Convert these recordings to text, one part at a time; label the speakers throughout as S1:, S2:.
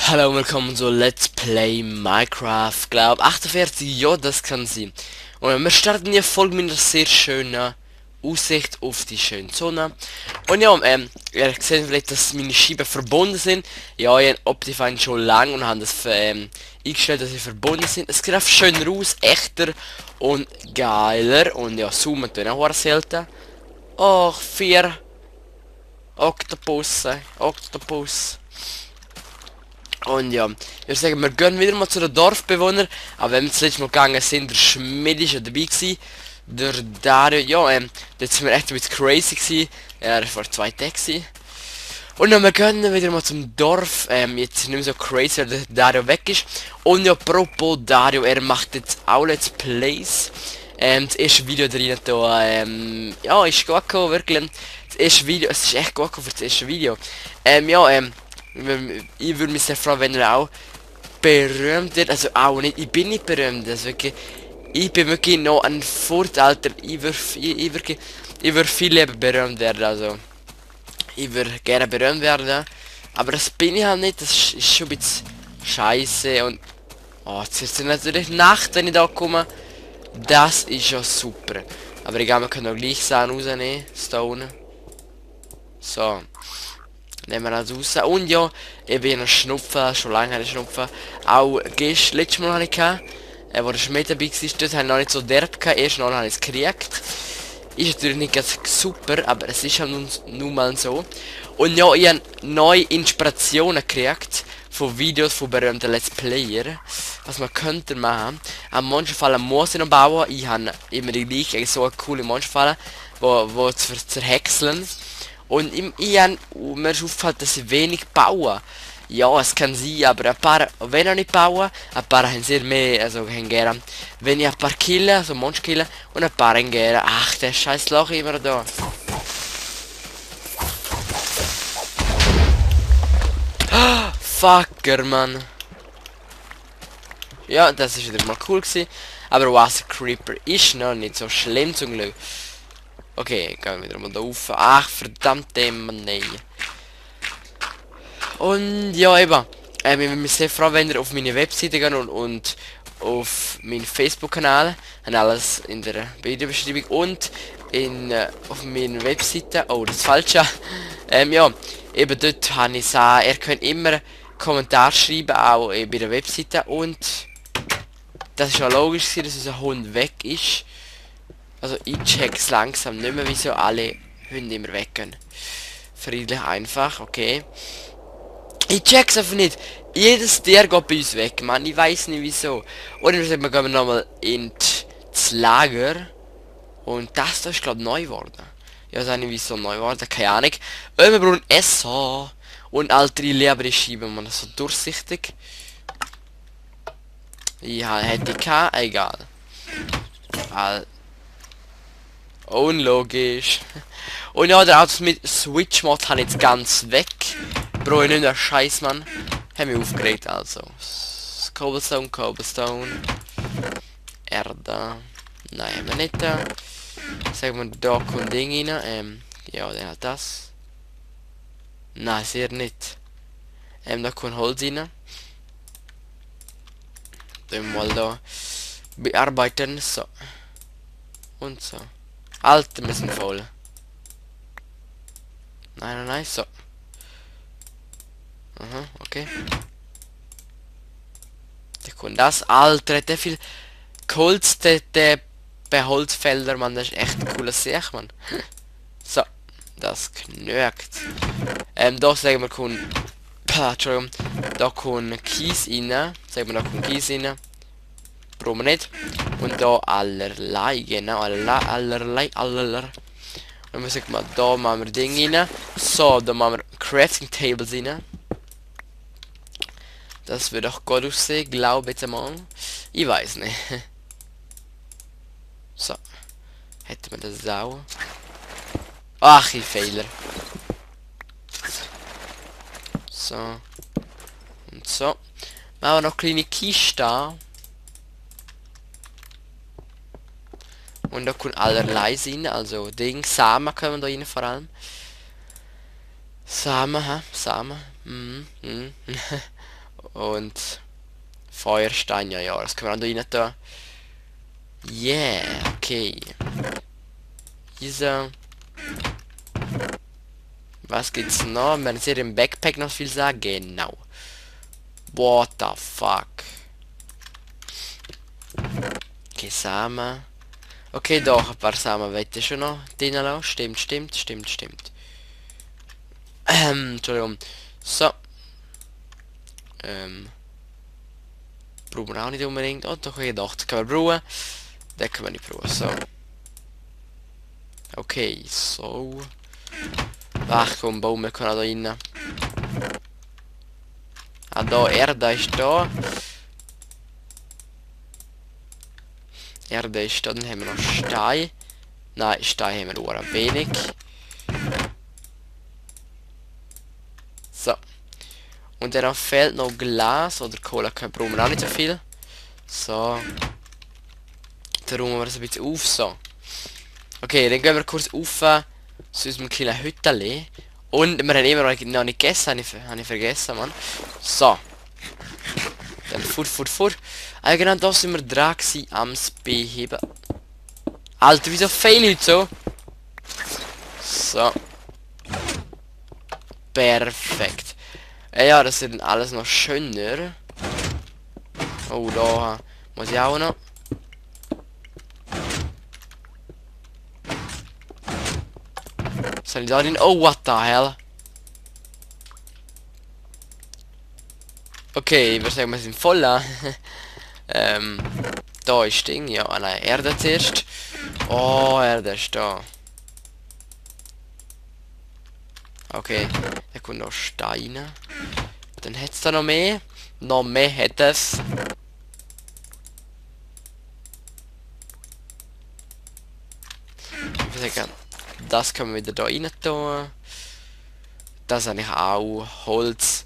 S1: Hallo und willkommen zu Let's Play Minecraft, glaub 48, ja das kann sein. Und wir starten die Folge mit einer sehr schönen Aussicht auf die schöne Sonne. Und ja, ihr habt gesehen vielleicht, dass meine Scheiben verbunden sind. Ja, ich habe Optifine schon lange und habe das eingestellt, dass sie verbunden sind. Es sieht einfach schöner aus, echter und geiler. Und ja, zoomen tun auch selten. Och, 4 Oktopusse, Oktopus. Und ja, ich würde sagen, wir gehen wieder mal zu den Dorfbewohnern. Aber wenn wir das letzte Mal gegangen sind, der Schmied ist ja dabei gewesen. Der Dario, ja, das sind wir echt ein bisschen crazy gewesen. Er war vor 2 Tagen gewesen. Und dann wir gehen wieder mal zum Dorf. Jetzt nicht mehr so crazy, weil der Dario weg ist. Und ja, apropos Dario, er macht jetzt auch Let's Plays. Das erste Video drin da, ja, ist gut gekommen, wirklich. Das erste Video, es ist echt gut gekommen für das erste Video. Ich würde mich sehr freuen, wenn er auch berühmt wird. Also auch nicht, ich bin nicht berühmt, also wirklich, ich bin wirklich noch ein Voralter. Ich würde viel lieber berühmt werden, also ich würde gerne berühmt werden, aber das bin ich halt nicht. Das ist schon ein bisschen scheiße. Und oh, jetzt ist es natürlich Nacht, wenn ich da komme. Das ist ja super. Aber ich glaube, wir können auch gleich Sachen rausnehmen. Stone. So. Nehmen wir das raus. Und ja, ich bin ein Schnupfen, schon lange eine Schnupfen. Auch letztes Mal habe ich gehabt, wo der Schmied dabei war, dort habe ich noch nicht so derb gehabt. Erst noch habe ich es gekriegt. Ist natürlich nicht ganz super, aber es ist halt nun mal so. Und ja, ich habe neue Inspirationen gekriegt von Videos von berühmten Let's Player, was man könnte machen. Am Monsterfallen muss ich noch bauen. Ich habe immer die gleiche, so eine coole Monsterfallen, wo zu zerhäckseln. Und mir ist aufgefallen, dass ich wenig baue. Ja, es kann sein, aber ein paar, wenn ich nicht baue, ein paar haben sehr mehr, also haben gerne, wenn ich ein paar killen, also Monster killen, und ein paar haben gerne, ach, der scheiß Loch immer da. Fucker, Mann. Ja, das ist wieder mal cool gewesen, aber Wasser Creeper ist noch nicht so schlimm zum Glück. Okay, gehen wir wieder mal da rauf. Ach, verdammte Mann, nein. Und ja, eben. Ich bin mich sehr froh, wenn ihr auf meine Webseite geht und auf meinen Facebook-Kanal. Und alles in der Videobeschreibung und auf meiner Webseite. Oh, das ist falsch. Ja, eben dort habe ich gesagt, ihr könnt immer Kommentare schreiben, auch bei der Webseite. Und das ist ja logisch, dass unser Hund weg ist. Also ich check's langsam nicht mehr, wieso alle Hunde immer weggehen. Friedlich einfach, okay. Ich check's einfach nicht. Jedes Tier geht bei uns weg, Mann. Ich weiß nicht wieso. Und dann gehen wir nochmal ins Lager. Und das da ist glaube neu geworden. Ja, das ist nicht wieso neu geworden, keine Ahnung. Und wir brauchen Essen. Und alte Leberscheiben, man, so durchsichtig. Ja, hätte ich keinen, egal. Unlogisch. Und ja, der Autos mit Switch Mod habe ich jetzt ganz weg. Bro, ich nicht der Scheiß, Mann. Haben wir aufgeregt, also. Cobblestone, Cobblestone. Erde. Nein, haben wir nicht da. Sagen wir, da kommt Ding rein. Ja, der hat das. Nein, sehr nicht. Da kommt Holz rein. Dann mal da bearbeiten. So. Und so. Alter, wir sind voll. Nein, nein, so. Aha, okay. Da kommt das. Alter, der viel Holz, der bei Holzfelder, man, das ist echt ein cooler Sieg, man. So, das knöckt. Da sagen wir, kommt, Entschuldigung, da kommt Kies rein. Sagen wir, da kommt Kies rein. Brauchen wir nicht. Und da allerlei, genau, allerlei. Und wir sagen mal, da machen wir Ding rein. So, da machen wir Crafting Tables rein. Das wird auch gut aussehen, glaube ich mal. Ich weiß nicht. So. Hätten wir das auch. Ach, ich Fehler. So. Und so. Machen wir noch kleine Kiste. Und da können allerlei sein, also Ding, Samen kommen da rein vor allem. Samen, hä? Samen. Und Feuerstein, ja, ja, das können wir auch da rein tun. Yeah, okay. Dieser. Was gibt's noch? Wir werden hier im Backpack noch viel sagen. Genau. What the fuck? Okay, Samen. Okay, doch, ein paar Samen wette schon noch drin lassen. Stimmt, stimmt, stimmt, stimmt. Entschuldigung. So. Brauchen wir auch nicht unbedingt. Oh, doch, ich gedacht, können wir brauchen. Den können wir nicht brauchen. So. Okay, so. Ach komm, Baum, wir können auch da rein. Ah, da, Erde ist da. Erde ist da, dann haben wir noch Stein. Nein, Stein haben wir nur wenig. So. Und dann fehlt noch Glas oder Cola, brauchen wir auch nicht so viel. So. Dann räumen wir das ein bisschen auf, so. Okay, dann gehen wir kurz auf zu unserem kleinen Hüttchen. Und wir haben immer noch nicht gegessen, habe ich vergessen, Mann. So. Dann fuhr. Ah, genau, da sind wir dran gewesen, am Beheben. Alter, wieso fail heute so? So. Perfekt. Ja, das ist dann alles noch schöner. Oh, da muss ich auch noch. Soll ich da rein? Oh, what the hell? Okay, ich würde sagen, wir sind voll. Da ist Ding, ja, nein, Erde zuerst. Oh, Erde ist da. Okay, da kommt noch Steine. Dann hätte es da noch mehr. Noch mehr hätte es. Ich würde sagen, das können wir wieder da rein tun. Das ist eigentlich auch Holz.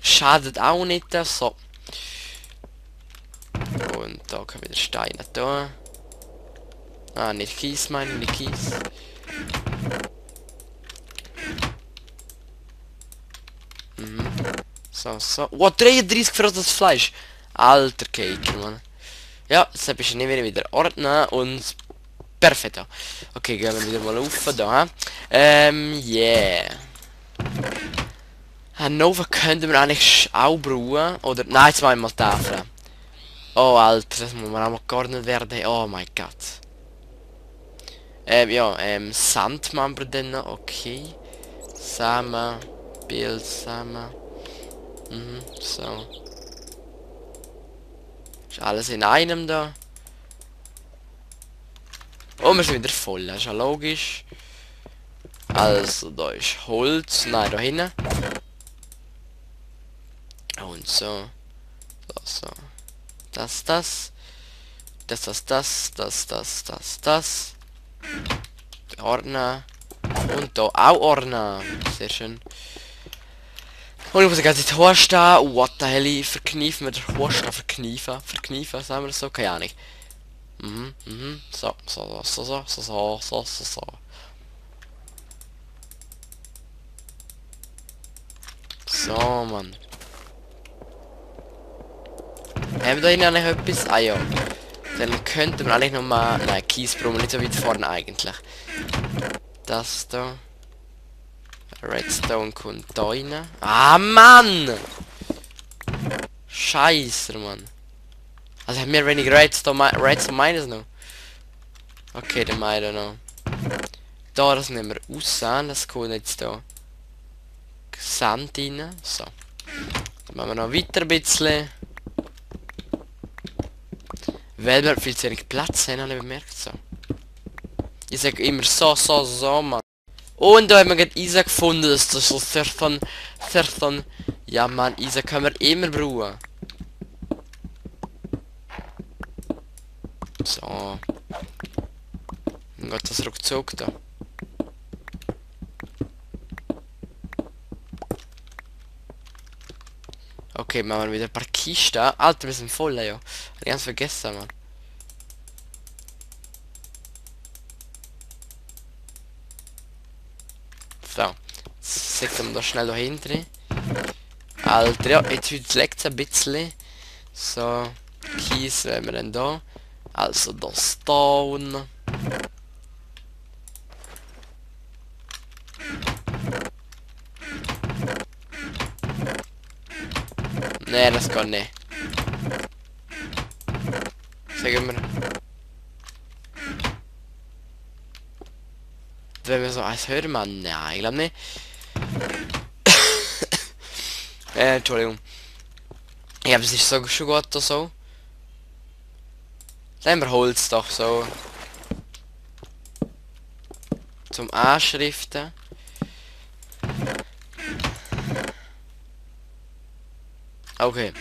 S1: Schadet auch nicht. So. Und da können wir wieder Steine tun. Ah, nicht Kies, meine ich, nicht Kies. So. Oh, 33 für das Fleisch. Alter Cake, Mann. Ja, jetzt habe ich nicht wieder ordnen und perfekt. Okay, gehen wir wieder mal auf da. Yeah. Nova könnten wir eigentlich auch brauchen. Oder nein, zweimal Tafeln. Oh Alter, das muss man auch mal geordnet werden. Oh mein Gott. Ja, Sandmann brennen, okay. Samen, Bild, Samen. So. Ist alles in einem da. Oh, wir sind wieder voll, das ist ja logisch. Also, da ist Holz. Nein, da hinten. Und so. So. Das. Ordner. Und da auch Ordner. Sehr schön. Und ich muss die ganze Zeit stehen. What the hell? Verkneifen wir den Horst. Verkneifen, sagen wir das so? Keine Ahnung. So. So, Mann. Haben wir da hinten eigentlich etwas? Ah ja. Dann könnten wir eigentlich nochmal... Nein, Kies brauchen wir nicht so weit vorne eigentlich. Das da. Redstone kommt da rein. Ah, Mann! Scheiße, Mann. Also haben wir wenig Redstone meines noch. Okay, dann meine noch. Da, das nehmen wir raus. Das kommt jetzt da. Sand rein. So. Dann machen wir noch weiter ein bisschen. Weil wir viel zu wenig Platz haben, habe ich bemerkt. So. Ich sage immer so, Mann. Und da haben wir gerade Eisen gefunden. Das ist so sehr von. Ja, Mann, Eisen können wir immer brauchen. So. Dann geht das ruckzuck da. Okay, machen wir wieder ein paar Kisten. Alter, wir sind voll, ja. Hab ich ganz vergessen, Mann. So. Jetzt setzen wir da schnell da hinten. Alter, ja, jetzt leckt es ein bisschen. So. Kies haben wir dann da. Also das Stone. Nee, das geht nicht. Sagen wir. Wenn wir so eins hören, man. Nein, ich glaube nicht. Entschuldigung. Ja, aber es ist so schon gut oder so. Dann wir Holz doch so. Zum Anschriften. Okay.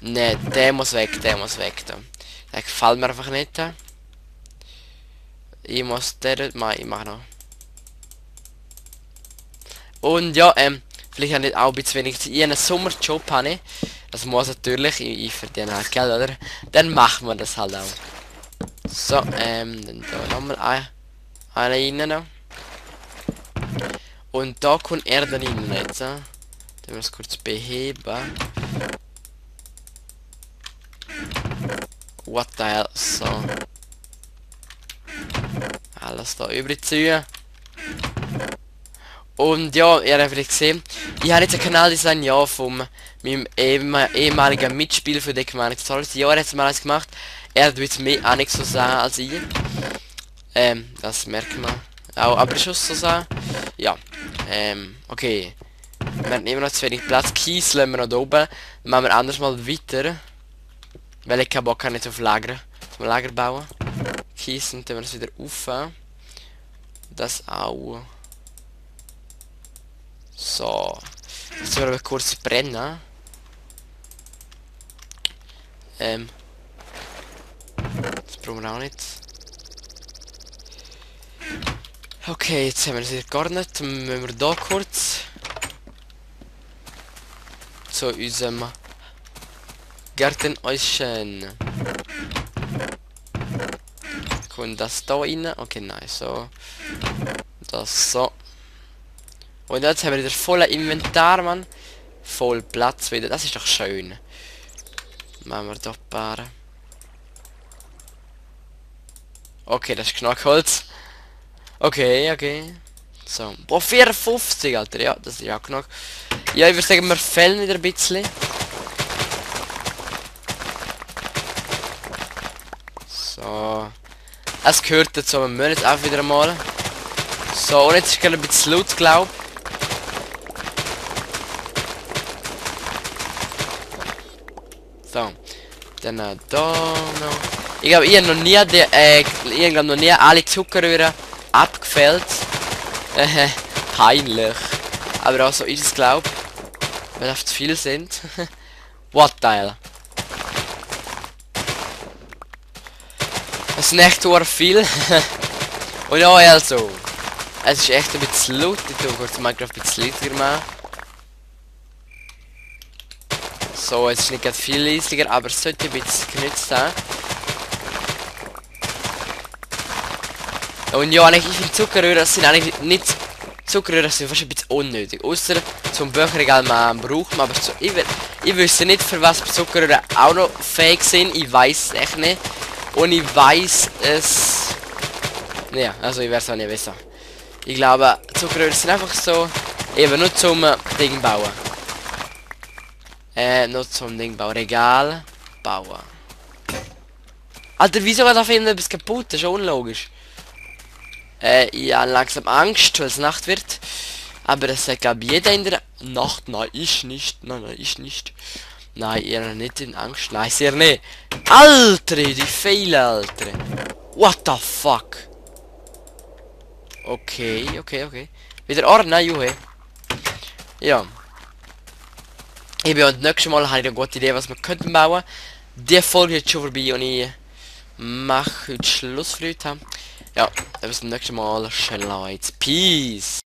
S1: Ne, der muss weg, der muss weg. Da. Der gefällt mir einfach nicht. Ich muss der mal, ich mach noch. Und ja, vielleicht habe ich auch ein bisschen wenig Zeit. Ich habe einen Sommerjob, habe ich. Das muss natürlich, ich verdiene halt Geld, oder? Dann machen wir das halt auch. So, dann da nochmal eine rein noch. Und da kommt er dann rein jetzt. Dann wir es kurz beheben. What the hell? So. Alles da überziehen. Und ja, ihr habt vielleicht gesehen, ich habe jetzt ein Kanaldesign ja von meinem ehemaligen Mitspieler für den Gemeinde Zolls. Ja, er hat es mal eins gemacht. Er tut mir auch nicht so sagen als ich. Das merkt man auch, aber ist auch so sagen. Ja, okay. Wir haben immer noch zu wenig Platz. Kies lassen wir noch da oben. Dann machen wir anders mal weiter. Weil ich keinen Bock habe, nicht auf Lager. Zum Lager bauen. Kies und dann wir es wieder auf. Das auch. So. Jetzt werden wir kurz brennen. Das brauchen wir auch nicht. Okay, jetzt haben wir es wieder gar nicht. Dann müssen wir da kurz zu unserem Gartenäuschen. Kommt das da rein? Okay, nein, so. Das so. Und jetzt haben wir wieder volles Inventar, Mann. Voll Platz wieder. Das ist doch schön. Machen wir da ein paar. Okay, das ist Knackholz. Okay, okay. So. Boah, 54, Alter. Ja, das ist ja genug. Ja, ich würde sagen, wir fällen wieder ein bisschen. So. Es gehört dazu, wir müssen jetzt auch wieder mal. So, und jetzt ist gerade ein bisschen laut, glaube ich. So. Dann da noch. Ich glaube, ich habe noch nie noch nie alle Zuckerrühren abgefällt. Peinlich. Aber auch so ist es, glaube ich. Weil es zu viel sind. What the hell? Es sind echt sehr viel. Und ja, also. Es ist echt ein bisschen laut. Ich tue kurz Minecraft ein bisschen leiser machen. So, jetzt ist nicht gerade viel leiser, aber es sollte ein bisschen genützt sein. Und ja, ich finde Zuckerrühren sind eigentlich nicht... Zuckerrühren sind fast ein bisschen unnötig. Außer zum Bücherregal man braucht man, aber so, ich wüsste nicht, für was Zuckerrühren auch noch fähig sind. Ich weiß es echt nicht. Und ich weiß es... Ja, also ich werde es auch nicht wissen. Ich glaube, Zuckerrühren sind einfach so... Eben nur zum Ding bauen. Nur zum Ding bauen. Regal bauen. Alter, wieso geht auf jeden Fall etwas kaputt? Das ist unlogisch. Ich habe langsam Angst, weil es Nacht wird. Aber das sagt, glaube ich, jeder in der Nacht. Nein, ich nicht. Nein, nein, ich nicht. Nein, ihr nicht in Angst. Nein, sehr nicht. Alter, die Fehler, Alter. What the fuck? Okay, okay, okay. Wieder Ordner, Juhe. Ja. Ich bin das nächste Mal habe ich eine gute Idee, was wir könnten bauen. Die Folge ist schon vorbei und ich mache heute Schluss für heute. Ja, bis zum nächsten Mal. Schön Leute. Peace.